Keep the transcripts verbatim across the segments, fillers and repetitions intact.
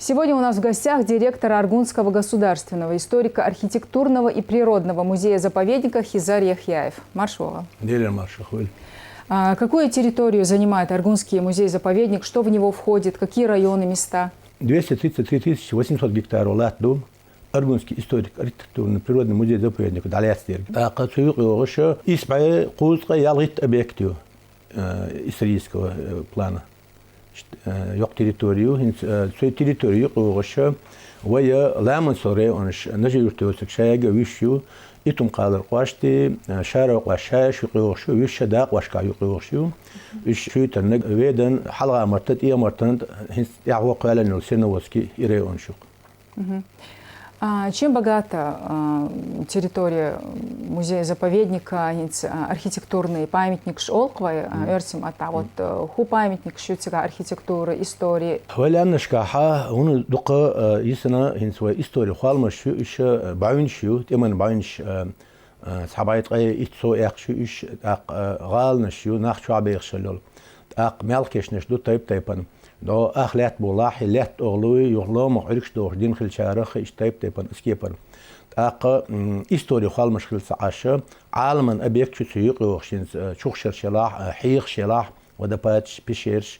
Сегодня у нас в гостях директор Аргунского государственного историко-архитектурного и природного музея-заповедника Хизар Яхьяев. Маршалла. Делер маршалла. А какую территорию занимает Аргунский музей-заповедник? Что в него входит? Какие районы, места? Двести тридцать три тысячи восемьсот гектар латт ду Аргунский историко-архитектурный природный музей-заповедник дӀалаьцнарг. ТӀаккха цу юкъе йогӀуш исс бӀе кхузткъе ялхитта объект ю, э, исторического, э, плана. Ш-, э, йоккха территори ю, хӀинца, э, цу территори юкъе йогӀуш вай ламанцара районаш, Нажи-Юрта йоцург шайга виш ю, Итум-Кхалара кӀошти, э, Шарой кӀош шайш юкъе йогӀуш ю, виш дакъошка юкъе йогӀуш ю. Уж шуьйтарнаг Ведан, Хьалха-Марта, ТӀехьа-Мартан, хӀинца тӀехьа вокхуьллан йолу Серноводский и районаш ю. Мгм. А чем богата, а, территория музея-заповедника, хӀинца, а, архитектурный памятникаш олу вай, а, оьрсийн маттахь, вот, э, хӀун памятникаш ю цигахь архитектуры, истории? Вай лаьмнашкахьа хӀунда дукха, э, йисина хӀинца вай историн холмаш ю, уьш, э, бӀаьвнаш ю, тӀеман бӀаьвнаш, э, э, цхьа бӀе ткъе итт сов эккхаш ю уьш, тӀаккха, э, гӀаланаш ю, нах чохь бехаш йолу. ТӀаккха мелхкешнаш ду тайп-тайпана. Догу ах лаьтта болахь, и лаьтта оха луй, юха ломах Ӏуьргаш дохуш дина хилчарах, иштта тайп-тайпана аскепара. ТӀаккха, м, историн холмаш хилла ца Ӏаш, Ӏаламан объект ю цу юкъе йогӀуш, хӀинца, э, чухсарш елахь, э, хьехаш елахь, водопадаш, пещераш.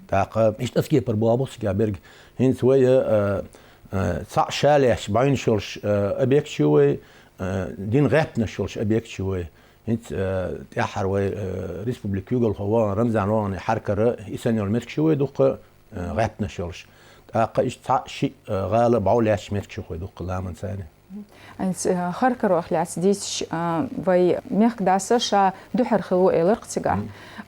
ТӀаккха иштта аскепара боху цигахь берг. ХӀинца вай, э, э, цхьаъ ша лаьтташ бӀаьвнаш йолуш, э, объект ю вай, э, дина гӀаьттанаш йолуш объект ю вай. ХӀинца, э, тӀаьххьара вай, э, республикан куьйгалхо вахана, Рамзан вахана Харкара, и санна йолу меттигаш ю вай дуккха, э, гӀаьттанаш йолуш. ТӀаккха иштта цхьаъ-шиъ, э, гӀала бӀов лаьтташ меттигаш ю вай дуккха ламанца. ХӀинца, э, Харкарах лаьцна дийцича, а, вай мехкдас ша дуьхьара хилла ву элира-кх цигахь.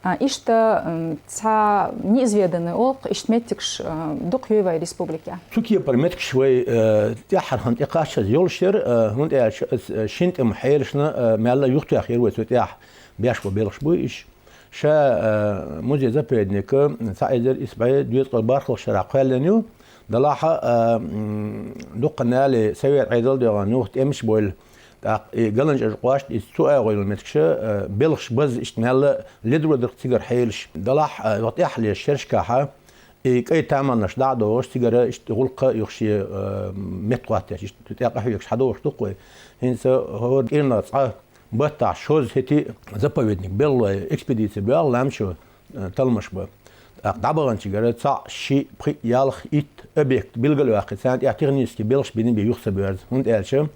А, иштта, м, цхьа неизведанный олу-кх, иштта меттигаш, э, дукха юй вай республикехь. Цу кепара меттигаш вай, э, тӀаьххьара хан тӀекхаччалц йолуш яра, э, хӀунда аьлча аса, э, шина тӀеман хьелашна, э, мелла юхатоьхна яра вай цу тӀехь, беш бо белхаш буй уьш. Ша, э, музей-заповедник цхьа эзар исс бӀе дезткъе бархӀалгӀачу шарахь кхоьллина ю, делахь а, э, м, дуккха а Ӏедал, совет Ӏедал доьгӀна юха тӀемаш а бевлла. ТӀаккха и Галанчкъежан кӀошт, иза цу агӀор йолу меттигаш, э, белхаш базза иштта мелла ледара дара-кх цигара хьелаш. Делахь а, юха тӀаьххьарчу шерашкахь, и кӀайн тамарнаш дӀа а дохуш, цигара иштта гӀуллакх а юха шен, э, метта хӀоттош, иштта тӀе къахьоьгуш хьадогӀуш ду-кх вай. ХӀинца хӀора кӀирнах цкъа баттахь шозза хӀетте а заповедник белхалой экспедици боьлху лам чу, э, талламаш бан. ТӀаккха дӀабаханчуьнгара цхьаъ, шиъ, пхиъ, ялх, итт объект билгал а ваьккхи, царна тӀехь технически белхаш бина бен юха ца боьрзу. ХӀунда аьлча,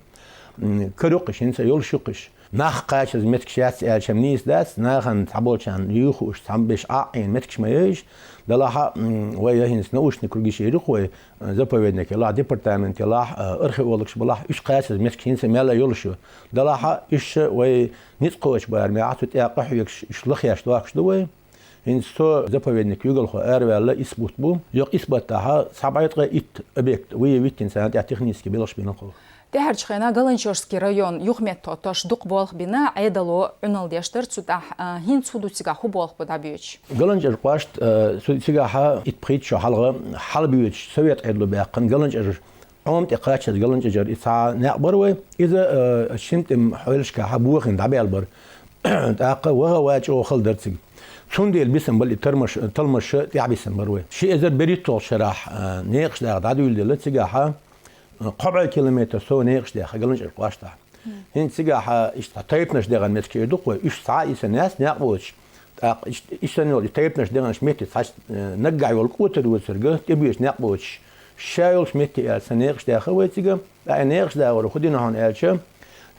м, кара ю-кх уьш, хӀинца а йолуш ю-кх уьш. Нах кхачаза меттигаш яц аьлча-м нийса дац, нахана цхьаболчарна юха уьш цхьаьна беш Ӏа а Ӏийна меттигаш ма ю уьш. Делахь а, м, вай хӀинца научный кругаш йийр ю-кх вай, э, заповедник елахь, департамент елахь, э, археологаш белахь, уьш кхачаза меттигаш хӀинца а мелла а йолуш ю. Делахь а уьш вай ницкъ кхочу барамехь цу тӀе къахьоьгуш, уьш лахъеш дохкуш ду вай. ХӀинца цу заповедникан куьйгалхо араваьлла исс бутт бу. Юха исс баттахь цхьа бӀе ткъе итт объект выявить йина, царна тӀехь технически белхаш бина-кх. ТӀаьххьарчу хенахь Галанчкъежский район юхаметтахӀоттош дукха болх бина, Ӏедало Ӏуналла деш дара цу тӀехь. А, хӀинца хӀун ду цигахь, хӀун болх бу дӀабоьдуш? Галанчкъежан кӀошт, э, цу, цигахь итт-пхийтта шо хьалха хьалабоьдуш, совет Ӏедало баьккхина Галанчкъежан Ӏома тӀе кхачаза Галанчкъежара и цхьа некъ бара вай. Иза, э, шина тӀеман хьелашкахь бохийна дӀабаьлла бара. ТӀаккха ваха а ван чӀогӀа хала дара цига. Цундела бисина бара и тармаш-, талламаш, тӀаьхьа бисина бара вай. Ши эзар берхӀитталгӀачу шарахь, э, некъаш даха дӀадуьйладелла цигахь, э, кхо бӀе километр сов некъаш даьхна Галанчкъежан кӀоштахь. ХӀинца цигахь иштта тайпанаш дегӀан меттигаш эр ду-кх вай, уьш цхьа а йисина яц некъ боцуш. ТӀаккха иштта, иштта санна йолу и тайпанаш дегӀанаш метте цхьацца, э, наггахь йолу кӀотар йоцург тӀебоьдуш некъ боцуш, ша йолчу метте аьлла сан некъаш даьхна вай цига. ТӀаккха и некъаш дахар хӀун дина хьуна аьлча,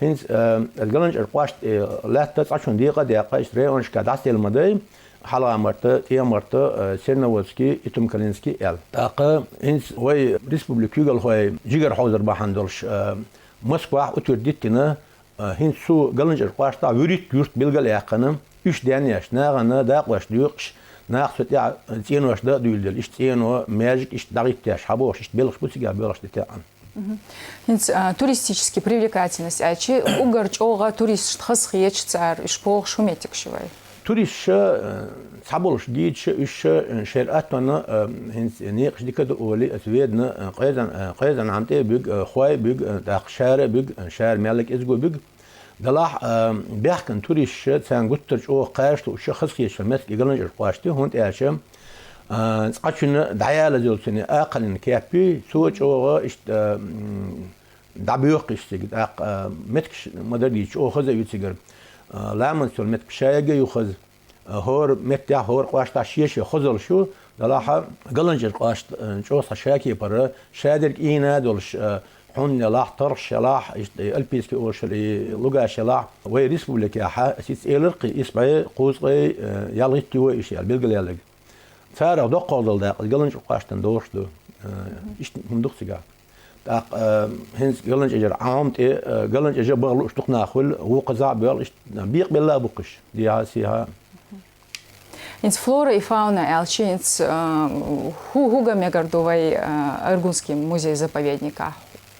хӀинца, э, Галанчкъежан кӀошт, э, лаьтта цкъачунна декъа а даьккха, иштта районашкахь дӀасаделла ма дай, Хьалха-Марта, ТӀехьа-Марта, э, Серноводский, Итум-Калинский аьлла. ТӀаккха хӀинца вай республикан куьйгалхой жигара хьовзар бахьана долуш, э, Москвахь утвердить дина, а, хӀинца цу Галанчкъежан кӀоштахь вуьрхӀитта юрт билгал а яьккхина, уьш денъеш, нахана дакъош доькъуш, нах цу тӀехь цӀенош дан а дуьйладелла, иштта цӀено, маьждиг иштта дӀахӀиттош, хьабохуш, иштта белхаш бу цигахь боьлхуш де тӀеӀан. Мгм. ХӀинца, а, туристическая привлекательность аьлча, уггар чӀогӀа туристашна хазахеташ, цара уьш бохуш хӀун меттигаш ю вай? Туристаш, э, цхьаболуш гидаш, уьш, э, шайра аттонна, э, хӀинца некъаш дика ду олий, аса Ведана, э, къезан, э, къезан Ӏам тӀе а буьгу, э, хой а буьгу, э, тӀаккха шара а буьгу, э, шара мелла кӀезиго буьгу. Делахь, э, баьхкина туристаш, царна гуттар а чӀогӀа кхаж а тууш, хазахеташ меттиг и Галанчкъежан кӀошт ю, хӀунда аьлча, А, цкъачунна дӀаялазелцуни акхаллин кеппи, цо чӀогӀа иштта, м, дӀабоьхкхиш цига, тӀаккха, а, меткаш ма дара дийца, чӀогӀа хаза ю цигара. А, ламанца йола метка шайга ю хаза. А, хӀора меттехь, хӀора кӀоштахь шен-шен хозалла шу, делахь а ГаланчӀожа кӀоштан, а, чӀогӀа цхьа шакепара, шадерг ийна долуш, а, хьун ялахь, тархаш ялахь, иштта и альпийский олуш и лугаш ялахь, вай республикехь, ас иза элира кхин, исс бӀе кхузткъе, а, ялхитта ю вай иштта аьлла билгалъяьлларг. Царах доккхалла дакъа ГаланчӀожа кӀоштан долуш ду. Э, иштта хӀума ду-кх цигахь. ТӀаккха, э, хӀинца ГаланчӀожара Ӏамо тӀе, э, ГаланчӀожа баха лууш дукха нах хуьлу, вукхузахь а боьлху иштта, бекъабелла а бу-кх уьш, дехьа-сехьа. ХӀинца флора и фауна аьлча, хӀинца, э, хӀу-, хӀуга мегар ду вай, э, Аргунский музей-заповедникехь?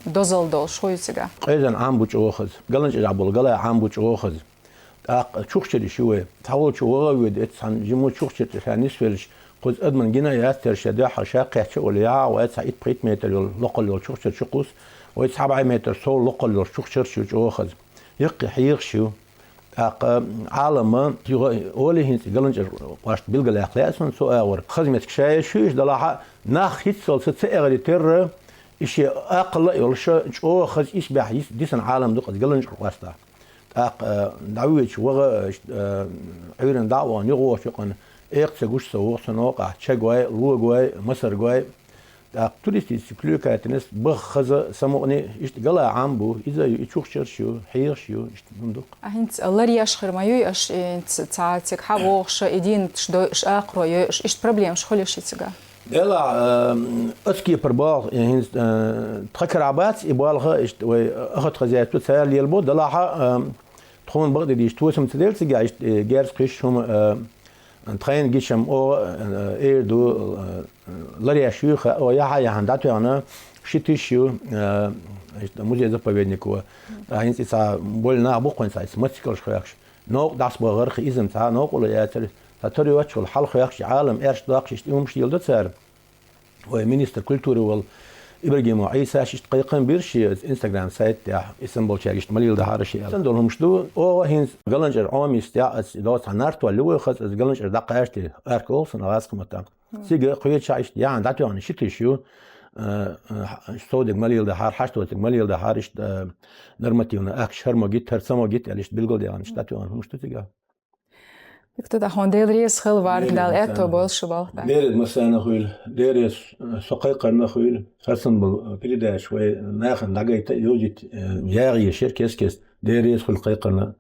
Дозалла долуш хӀу ю цигахь? Къезан Ӏам бу чӀогӀа хаза, ГаланчӀожахь болу гала Ӏам бу чӀогӀа хаза. ТӀаккха чухчарш ю вай. Цхьаволчу ваха а воьду, эццахь цхьана жимма чухчар тӀе ша нисвелча, кхуза адамна гина а яц тера, шен дуьхьал ша кхетча а волу, яхьа вай цхьа итт-пхийтта метр йолу локхалла йолу чухчар чу кхуссу, вай цхьа бӀе метр сов локхалла йолу чухчарш ю чӀогӀа хаза. Яккхий хьехаш ю. ТӀаккха Ӏалама юха олий хӀинца ГаланчӀожа кӀошта билгалъяккха лаьа суна цу агӀор. Хаза метка шайга ю уьш, делахь а нах хӀинццалц ца эгӀаре терра, и шен акхалла а йолуш, чӀогӀа хаза исбаьхьа йис-, дисина Ӏалам ду-кх ГаланчӀожа кӀоштахь. ТӀаккха, э, дӀавоьдучу ваха, э, Ӏуьйранна дӀа а вахана, юха вогӀучу юкъана, экха ца гуш ца вогӀу цу новкъахь, чагой, логой, масаргой. ТӀаккха туристический клюкатинес баха хаза самукъане, иштта гала Ӏам бу, иза а ю, и чухчарш ю, хьехаш ю, иштта хӀума ду-кх. А хӀинца ларъеш хир ма юй аша, и хӀинца цхьа цига хьан вогӀуш, и дийнаташ дойуш, акхаро йойуш, иштта проблемаш хуьлу ши цигахь? Делахь, э, аса кепара боху, э, хӀинца, э, тхан карахь бац и болх, иштта вай, э, ахат хозяйство цара лелабо, делахь а, э, тхуна бакъдерг дийцича, тосам ца делла цигахь, иштта, э, герз кхиш хӀума, э, тхайна гичам оха, э, эр ду, э, ларъеш ю, ха-, о, яхьа-яхьана дӀатоьхна, ши тиш ю, э, иштта музей-заповеднико. ТӀаккха хӀинца и цхьа болу нах бу-кх вайн цхьа, иштта мотоциклаш хоьхкуш. Новкъа дӀасабахара кхин иза-м цхьа а новкъарло яцара, цхьа тар йоццуш волу хьал хоьхкуш, Ӏалам аьрчу доккхуш, иштта и хӀумаш леладо цара. Вай министр культуры волу Ибрагимов Ӏийсас иштта кхайкхам бира шен Instagram сайта тӀехь, и санна болчаьрга иштта ма леладахьара шен аьлла. Сан долу хӀумаш ду, оха хӀинца ГаланчӀожа Ӏомийста тӀехь аса догӀу цхьа нартол ю вай хаза, аса ГаланчӀожа дӀакхаьчти, Арка олу сан гӀазкхийн маттахь. Цига кхечахь иштта яхьана дӀатоьхна ши тиш ю, э, э, совдерг ма леладахьара, хьаштдоцург ма леладахьара, иштта, э, нормативни акташ хӀара ма гита, хӀара ца ма гита аьлла, иштта билгалдехна иштта дӀатоьхна хӀумаш ду цигахь. Виктор Дахон, Дела реза хила варг Дала аьтто бойла шу балха. Дела реза массарна хуьйла, Дела реза, э, со кхайкхарна хуьйла, хӀара санна болу, э, передача вай нахана дӀагайта, йовзийта, э, ягӀийша яра кест-кеста. Дела реза хуьлда кхайкхарна.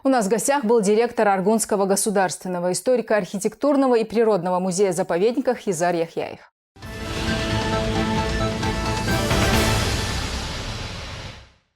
У нас в гостях был директор Аргунского государственного историко-архитектурного и природного музея-заповедника Хизар Яхьяев.